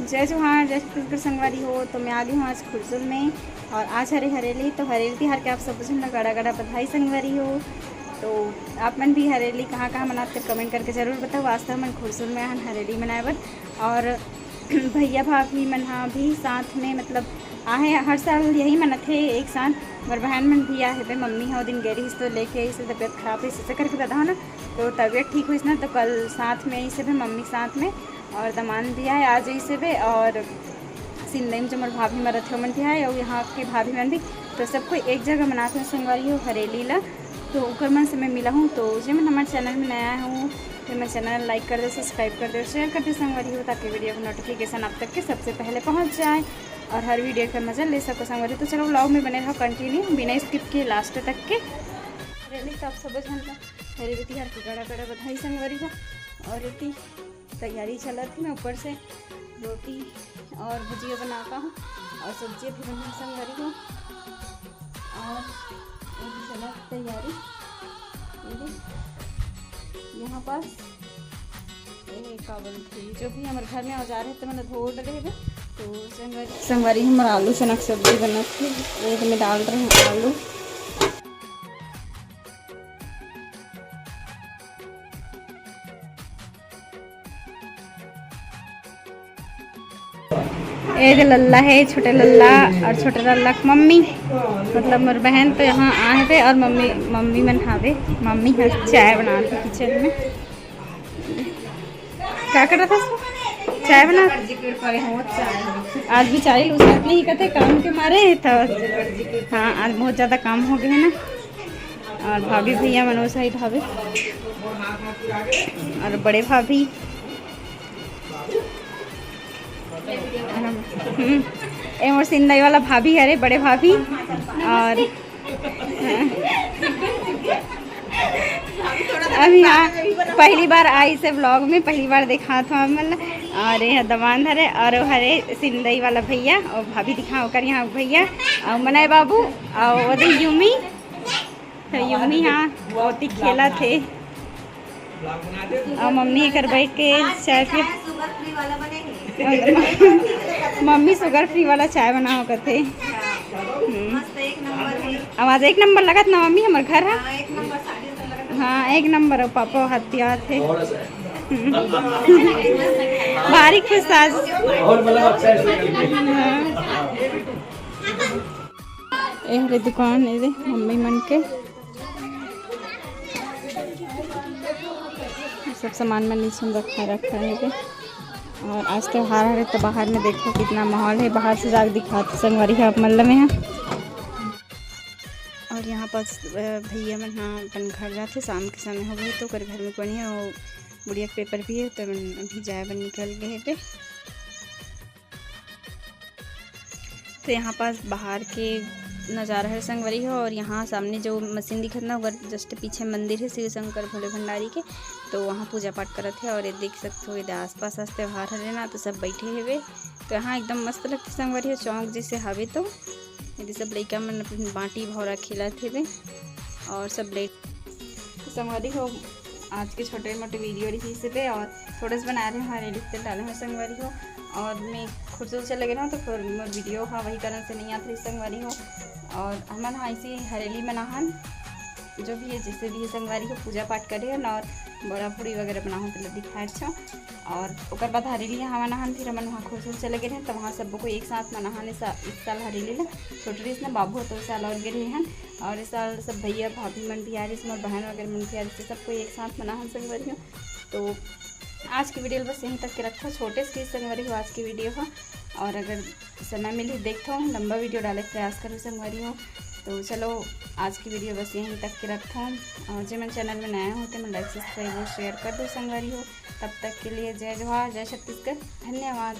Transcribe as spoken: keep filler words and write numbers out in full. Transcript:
जय जोहार, जय छत्तीसगढ़ संगवारी हो। तो मैं आ गई हूँ आज खुरसुल में और आज हरे हरेली। तो हरेली तिहार के आप सब झन ला गड़ा गड़ा बधाई संगवारी हो। तो आप मन भी हरेली कहाँ कहाँ मनात कर कमेंट करके जरूर बताओ। आज तो हमन खुरसुल में हन हरेली मनाए बर और भैया भाभी मन हा भी साथ में, मतलब, आहे हर साल यही मनाथे एक साथ। मोर बहन मन भी आहे बे, मम्मी हा ओ दिन गे रहिस तो लेके आइस, तबीयत खराब रहिस, ऐसे करके दादा हो ना, तो तबीयत ठीक होइस ना, तो कल साथ में आइस बे मम्मी साथ में। और दमान भी आए आज आइस बे और सिंदई में जो मोर भाभी मन रथे ओमन भी आए और यहाँ के भाभी मन भी, तो सब कोई एक जगह मनात हन संगवारी हो हरेली ला। तो ओकर मन से मैं मिला हूँ। तो जे मन हमारे चैनल में नया हूँ तो मैं चैनल लाइक कर दे, सब्सक्राइब कर दे, शेयर कर दे संगवारी हो, ताकि वीडियो का नोटिफिकेशन आप तक के सबसे पहले पहुँच जाए और हर वीडियो का मजा ले सको संगवारी। तो चलो व्लॉग में बने रहो कंटिन्यू बिना स्किप के लास्ट तक के। हरेली तो आप सब झन का हरेली तिहार के गड़ा गड़ा बधाई संगवारी हो। और एती तैयारी चलत हे, मैं ऊपर से रोटी और भुजिया बना का हूँ और सब्जी भी बनी संगवारी हो। और ये भी चला तैयारी, ये भी यहाँ पास ये का बोलथे, जो भी हमारे घर में औजार है तो मैंने धो डरे हे। तो संगवारी, संगवारी हमारा आलू चना के सब्जी बनत हे, ये तो मैं डाल रही हूँ आलू। ये दे लल्ला है, छोटे लल्ला और छोटे लल्ला के मम्मी, मतलब मोर बहन तो यहाँ आए थे और मम्मी, मम्मी मन हावे, मम्मी ह चाय बनात हे किचन में। का करत हस? चाय बना। आज बिचारी लूसत नहीं कथे काम के मारे तो। हाँ, आज बहुत ज्यादा काम हो गए है ना। और भाभी भैया मन ओ साइड हावे और बड़े भाभी, हम्म, ए मोर सिंदई वाला भाभी हरे, बड़े भाभी। और अभी हाँ, पहली बार आइस हे व्लॉग में, पहली बार देखात हूँ आप मन ला। और ये दमान हरे और वो हरे सिंदई वाला भैया और भाभी दिखा ओकर यहाँ भैया और मनाए बाबू और वो दे यूमी। तो यूमी हाँ ओती खेलत हे। और मम्मी एकर बैठ के चाय पी, मम्मी शुगर फ्री वाला चाय बनाओ कथे। हम्म। अब आज एक नंबर लगत ना मम्मी, हमर घर है। हाँ, एक नंबर, पापा हत्या थे। हम्म। भारी खुश आज। हाँ। ए हरे दुकान, ए दे मम्मी मन के सब सामान मन नीचे में रखा, रखा हे। और आज त्योहार हरे तो बाहर में देखो कितना माहौल है, बाहर से जाके दिखाते संगवारी है आप मन ल में। और यहाँ पास भैया मन हाँ अपन घर जाते, शाम के समय हो गए तो ओकर घर में कोई नहीं है, वो बुढ़िया के पेपर भी है तो मन अभी जाए बर निकल गए पे। तो यहाँ पास बाहर के नज़ारा है संगवारी हो। और यहाँ सामने जो मशीन दिखत ना, ओकर जस्ट पीछे मंदिर है शिव शंकर भोले भंडारी के, तो वहाँ पूजा पाठ करत है। और ये देख सकते हो, ये आसपास आज त्योहार हरे ना, तो सब बैठे हेवे। तो यहाँ एकदम मस्त लगते संगवारी हो, चौक जैसे हवे। तो ये सब लइका मन अपन बांटी भौरा खेलत हेवे और सब लेट संगवारी हो। आज के छोटे मोटे वीडियो रही से पे और थोड़े से बना रहे हमारे रिश्ते डाले हैं संगवारी हो। और मैं खुरसुल चले गए ना, तो फिर मोर वीडियो हाँ वही कारण से नहीं आते संगवारी हो। और हमन हाँ इसी हरेली मनाहन, जो भी है जैसे भी है संगवारी हो, पूजा पाठ करे हन और बड़ा पूड़ी वगैरह बनाहन तो दिखाए छो। और ओकर बाद हरेली हवा नहान, फिर हमन वहाँ खुरसुल चले गए रहे, तो वहाँ सबको एक साथ मनाहन इस सा-, इस साल हरेली ला। छोटे रहिस ना बाबू, तो इस साल और गे रहे हन। और इस साल सब भैया भाभी मन भी आ रहिस, मोर बहन वगैरह मन भी आ रहिस, तो सबको एक साथ मनाहन संगवारी हो। तो आज की वीडियो बस यहीं तक के रखो, छोटे से संगवारी हो आज की वीडियो हो। और अगर समय मिली देखता हूँ, लंबा वीडियो डाले के प्रयास करूँ संगवारी हो। तो चलो आज की वीडियो बस यहीं तक के रखता हूँ। और जे मन चैनल में नया हो तो मन लाइक सब्सक्राइब और शेयर कर दो संगवारी हो। तब तक के लिए जय जोहार, जय छत्तीसगढ़, धन्यवाद।